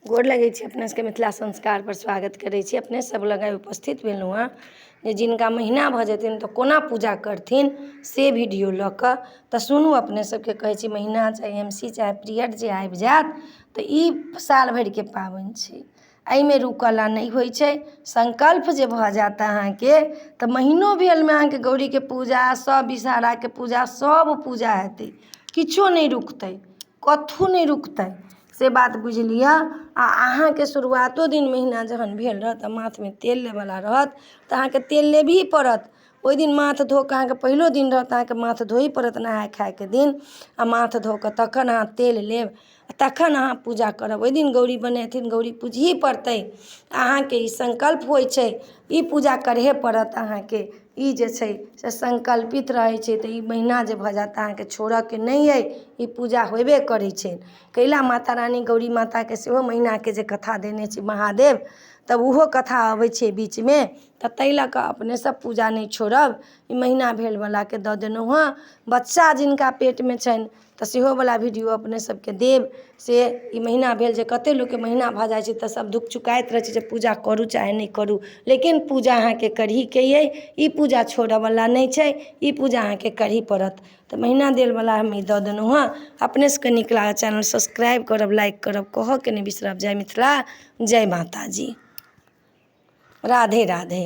गोर लगै छी अपने सबके मिथिला संस्कारपर स्वागत करै छी। अपने सब लग आइ उपस्थित भेलहुँ हँ जे जिनका महीना भऽ जेतनि तऽ कोना पूजा करथिन से वीडियो लऽ कऽ। तऽ सुनू, अपने सबके कहै छी, महीना चाहे एम सी चाहे पीरियड जे आबि जायत तऽ ई साल भरिके पाबनि छै, एहिमे रुकऽला नहि होइ छै। संकल्प जे भऽ जायत अहाँके तऽ महीनो भेलमे अहाँके गौरीके पूजा, सब विषहाराके पूजा, सब पूजा हेतै, किछो नहि रुकतै, कथू नहि रुकतै, से बात बुझि लिअ। आ अहाँके शुरुआतो दिन महीना जहन भेल रहत तऽ माथमे तेल लेबऽवला रहत तऽ अहाँके तेल लेबही पड़त। ओहि दिन माथ धो कऽ, अहाँके पहिलो दिन रहत, अहाँके माथ धोही पड़त नहाय खायके दिन, आ माथ धो कऽ तखन अहाँ तेल लेब आ तखन अहाँ पूजा करब। ओहि दिन गौरी बनेथिन, गौरी पूजही पड़तै अहाँके। ई संकल्प होइ छै, ई पूजा करहे पड़त अहाँके। ई जे छै से संकल्पित रहै छै। तऽ ई महीना जे भऽ जायत, अहाँके छोड़ऽके नहि अइ, ई पूजा होयबे करै छै। कैला माता रानी गौरी माताके सेहो महीनाके जे कथा देने छै महादेव, तब ओहो कथा अबै छै बीचमे, तऽ ताहि लऽ कऽ अपने सब पूजा नहि छोड़ब। ई महीना भेलवलाके दऽ देलहुँ हँ। बच्चा जिनका पेटमे छनि तऽ सेहोवला वीडियो अपने सबके देब। से ई महीना भेल जे कते लोकके महीना भऽ जाइ छै तऽ सब धुकचुकाइत रहै छै जे पूजा करू चाहे नहि करू, लेकिन पूजा अहाँके करहीके अइ। ई पूजा छोड़ऽवला नहि छै, ई पूजा अहाँके करही पड़त। तऽ महीना देलवला हम ई दऽ देलहुँ हँ। अपने सबके नीक लागल, चैनल सब्सक्राइब करब, लाइक करब, कहऽके नहि बिसरब। जय मिथिला, जय माताजी, राधे राधे।